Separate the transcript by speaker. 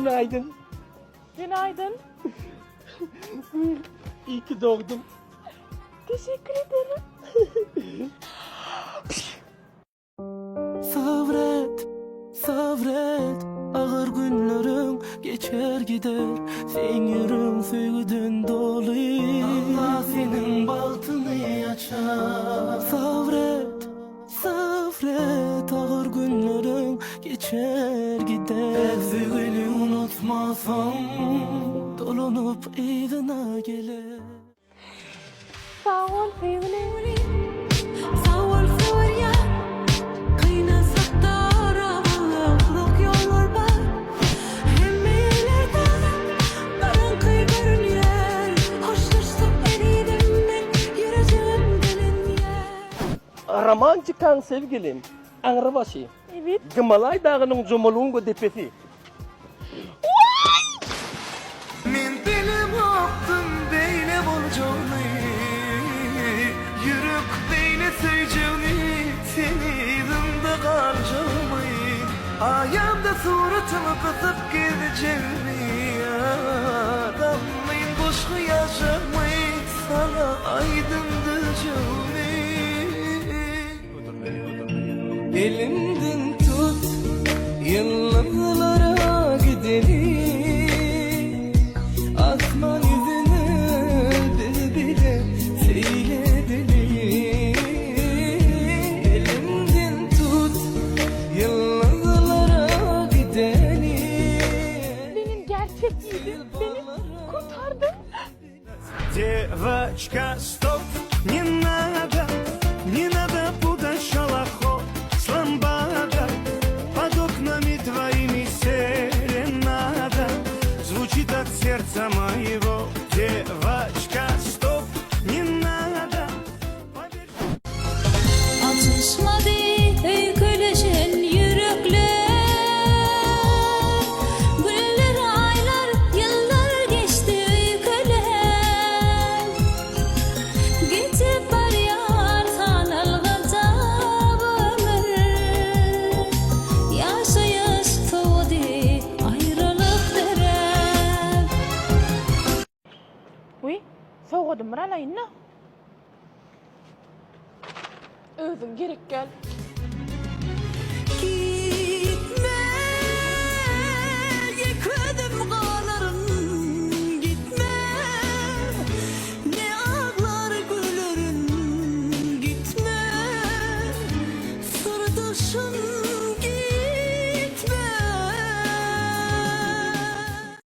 Speaker 1: Günaydın.
Speaker 2: Günaydın.
Speaker 1: İyi ki doğdun.
Speaker 2: Teşekkür ederim.
Speaker 3: Sabret, sabret Agyr günleriň geçer gider Seň ýüregiň söýgüden doly Allah seniň bagtyňy açar Sabret, sabret Agyr günleriň geçer gider Söýgüni unutmasaň Dolanyp yzyna geler
Speaker 2: Sag bol söýgülim.
Speaker 4: Sag bol söýýän Gynansakda arabada uzak ýollar bar Hemmelerden garaňky görünýär Hoşlaşsak ezizim men ýürejigim dilinýär.
Speaker 1: Romantikaň sevgilim, aňrybaşy.
Speaker 2: Evet.
Speaker 1: Gimalaý dagynyň Jomolungo depesi.
Speaker 3: Men bilemokdym beýle boljagyny Ýürek beýle söýjegini Seň yzyňda galjagymy Aýamda suratyňy gysyp gezjegimi Gamgyn goşgy ýazjagymy Saňa aýdym düzjegimi Elimden tut Ýyldyzlara gidelim Asman ýüzüni biz bile seýl edelim Elimden tut Ýyldyzlara gidelim
Speaker 2: Benim gerçek yiğidim beni kurtardı.
Speaker 3: Девочка, стоп, не надо, не надо путать шалахо с ламбадой. Под окнами твоими серенада звучит от сердца моего. Девочка, стоп, не надо. Поверь-
Speaker 4: Açyşmady öýkeleşen ýürekler Günler aýlar ýyllar geçdi öýkelem Geçip barýar sanalgyja bu ömür Ýaşaýyş sowady aýralyk döräp.
Speaker 2: Wiý, sowgadym bir alaýyn-da. Özüň gerek gel.
Speaker 4: Gitme ýeke özüm galaryn gitme Ne aglar gülerin gitme Syrdaşym.